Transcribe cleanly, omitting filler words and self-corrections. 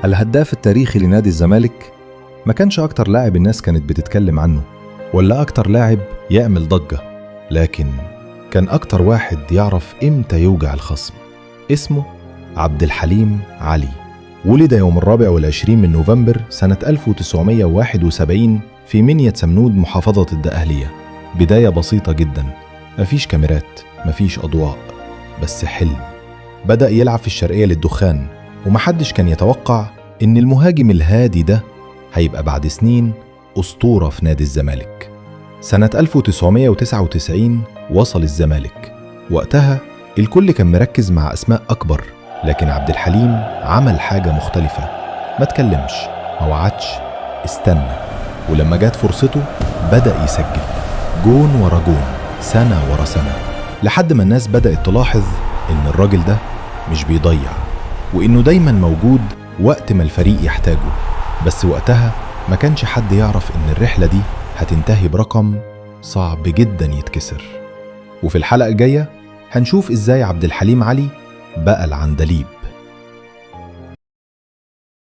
الهداف التاريخي لنادي الزمالك ما كانش أكتر لاعب الناس كانت بتتكلم عنه، ولا أكتر لاعب يعمل ضجة، لكن كان أكتر واحد يعرف إمتى يوجع الخصم. اسمه عبدالحليم علي. ولد يوم 24 من نوفمبر سنة 1971 في منيا سمنود، محافظة الدقهلية. بداية بسيطة جدا، مفيش كاميرات، مفيش أضواء، بس حلم. بدأ يلعب في الشرقية للدخان، ومحدش كان يتوقع إن المهاجم الهادي ده هيبقى بعد سنين أسطورة في نادي الزمالك. سنة 1999 وصل الزمالك. وقتها الكل كان مركز مع أسماء أكبر، لكن عبد الحليم عمل حاجة مختلفة. ما تكلمش، ما وعدش، استنى، ولما جات فرصته بدأ يسجل جون ورا جون، سنة ورا سنة، لحد ما الناس بدأت تلاحظ إن الراجل ده مش بيضيع، وإنه دايما موجود وقت ما الفريق يحتاجه. بس وقتها ما كانش حد يعرف إن الرحلة دي هتنتهي برقم صعب جدا يتكسر. وفي الحلقة الجاية هنشوف إزاي عبد الحليم علي بقى العندليب.